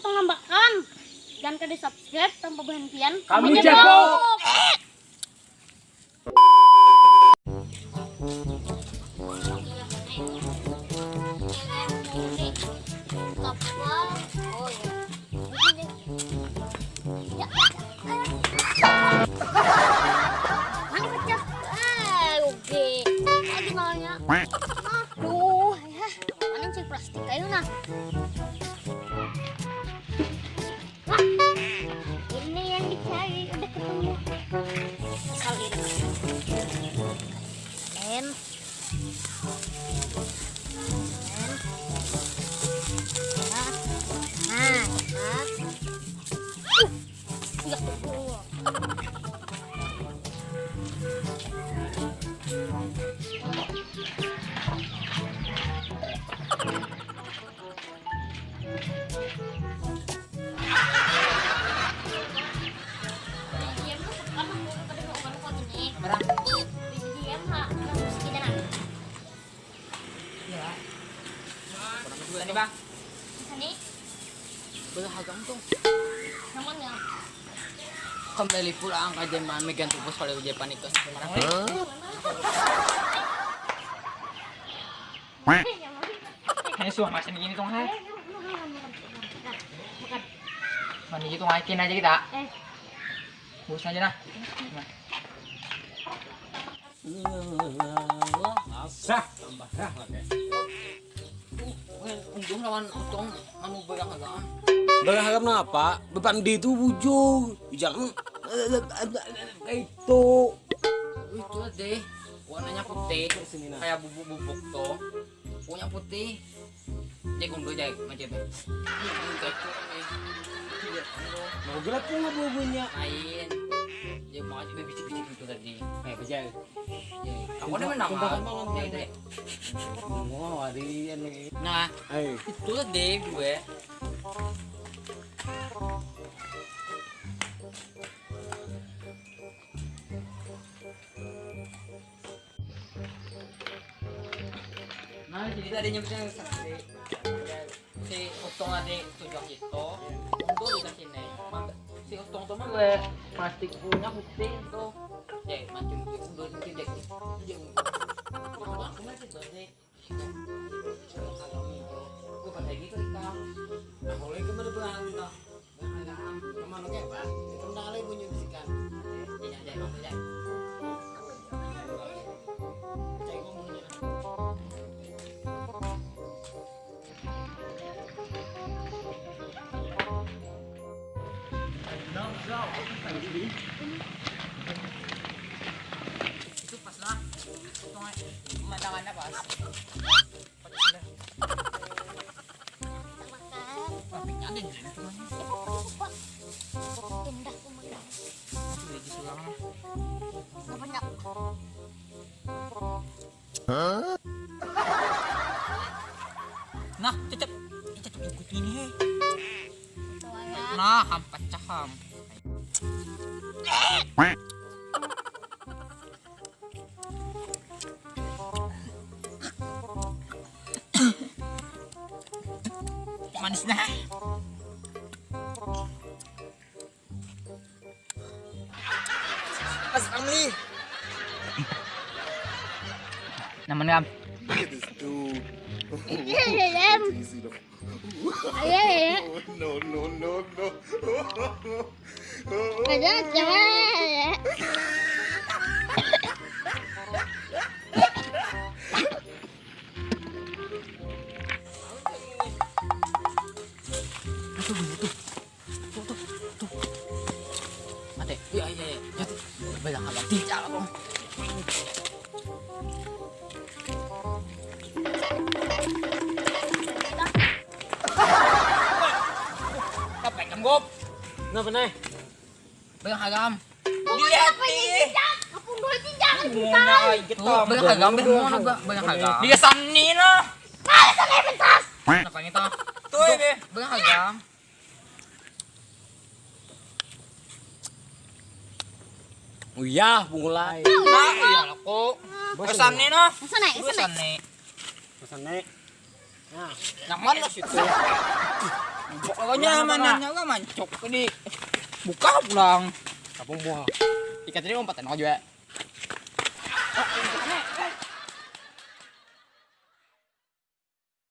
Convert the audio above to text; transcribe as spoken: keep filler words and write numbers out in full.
Lambakan. Jangan kada subscribe tanpa berhentian. Kami jago. Mana pecah? Eh, oke. Lagi malnya. Aduh, ya. Mana cek plastik ayo nah. Wah, ini yang dicari udah ketemu. Salin. Salin. Nah, nah, nah. Uh, ya Allah. Tadi, Bang. Sini. Beulah hagang tuh. Namanya. Kembali pulang ka jaman megan tubuh sekali ujar panik ke semarang. Hah? Ini suah masin gini tuh, hai. Mandi gitu, ngaikin aja kita. Eh. Bungkus aja nah. Nah. Sah, tambah dah pakai. Untung lawan untung anu berang agak. Berang agak kenapa? Bepan di itu bujur. Jangan kayak itu. Itu deh. Warnanya putih. Sini, nah. Kayak bubuk-bubuk tuh. Punya putih. Cek undur, cek, macet. Mau gelap pun nggak bubunya. Lain. Dia mau aja bibit-bibit itu tadi. Eh, bejal. Aku udah menang. Sumpah, sumpah, sumpah. Deh, deh. Mau hari ini. Nah, Hai. Itu deh gue. Nah, jadi tadi nyebutnya saksi. Si untung ada tujuh itu, untung di sini. Mantap. Si untung tuh mah gue plastik punya putih tuh. Dek, mancung si untung itu dek. Iya, untung. Nah, aku masih balik. Gue pas lagi tuh ikam. Nah, mulai kemana berani lah. Kemana kayak apa? Itu nang alai bunyi bisikan. Jadi ada emang tuh, ya. Percaya gue ngomongnya. Itu pas lah. Pemandangannya pas. Pas sudah. Makan. Tapi ada di sini teman. Pindah ke mana? Itu lagi sulang. Nggak banyak. Nah, cecep. Cecep ikut ini, hei. Nah, ham pecah, ham. Manisnya. Mas Ramli. Naman, Kam? Look at this dude. Iya, iya, iya. Easy dong. Iya, iya. No, no, no, no. Ada cewek. Itu bunyi tuh. Tuh, tuh, tuh. Mati. Iya, iya, iya. Mati. Banyak amat tidak, Bang. Apa yang gop? Kenapa, Nay? Banyak agam. Lihat nih. Apa yang dijak? Apa yang dijak? Tuh, banyak agam, banyak agam. Dia sani nah. Kenapa gitu? Tuh, ini. Banyak agam. Uyah, mulai. Nah, iya aku. Pesan nih, noh. Pesan nih, pesan nih. Pesan nih. Nah. Nyaman lah situ. Pokoknya manannya gua mancok di buka pulang. Kapung buah. Ikat ini umpatan kau juga.